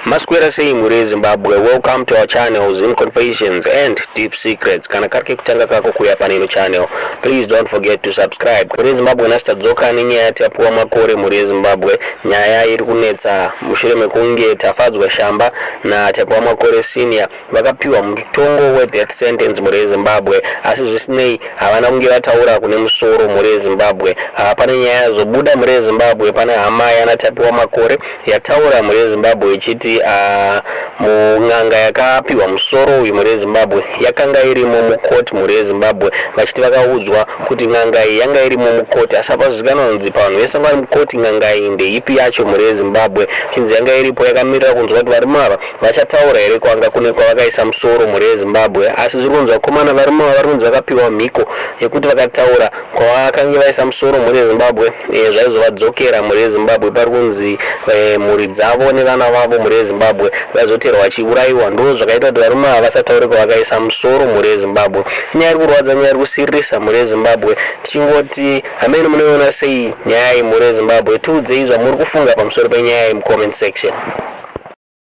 Maswera sei mhuri yeZimbabwe, welcome to our channels in Confessions and Deep Secrets. Kana kari kekutanga kako kuuya pane ino channel, please don't forget to subscribe. Mhuri yeZimbabwe, nhasi tadzoka nenyaya yatapiwa makore. Mhuri yeZimbabwe, nyaya iri kunetsa mushure mekunge Tafadzwa Shamba naTapiwa Makore Senior vakapiwa mutongo wedeath sentence, mhuri yeZimbabwe, asi zvisinei havana kunge vataura kune musoro. Mhuri yeZimbabwe, pane nyaya yazobuda, mhuri yeZimbabwe, pane hama yanaTapiwa Makore yataura, mhuri yeZimbabwe, ichiti mun'anga yakapiwa musoro uyu, mhuri yeZimbabwe, yakanga irimo mukoti. Mhuri yeZimbabwe, vachiti vakaudzwa kuti n'anga iyi yanga irimo mukoti, asi hapazivikanwa kunzi pavanhu vese vanga vari mukoti n'anga iyi ndeipi yacho. Mhuri yeZimbabwe, chinzi yanga iripo yakamirira kunzwa kuti varume ava vachataura here kwanga kune kwavakaisa musoro. Mhuri yeZimbabwe, asi zviri kunzi vakomana, varume ava vari kunzi vakapiwa mhiko yekuti vakataura kwavakange vaisa musoro, mhuri yeZimbabwe, zvaizovadzokera. Mhuri yeZimbabwe, pari kunzi mhuri dzavo nevana vavo, mhuri yeZimbabwe, vaizoteerwa vachiurayiwa. Ndo zvakaita kuti varume ava vasataure kwavakaisa musoro. Mhuri yeZimbabwe, nyaya iri kurwadza, nyaya iri kusiririsa. Mhuri yeZimbabwe, tichingoti hamene munoiona sei nyaya iyi? Mhuri yeZimbabwe, tiudzei zvamuri kufunga pamusoro penyaya iyi mucomment section.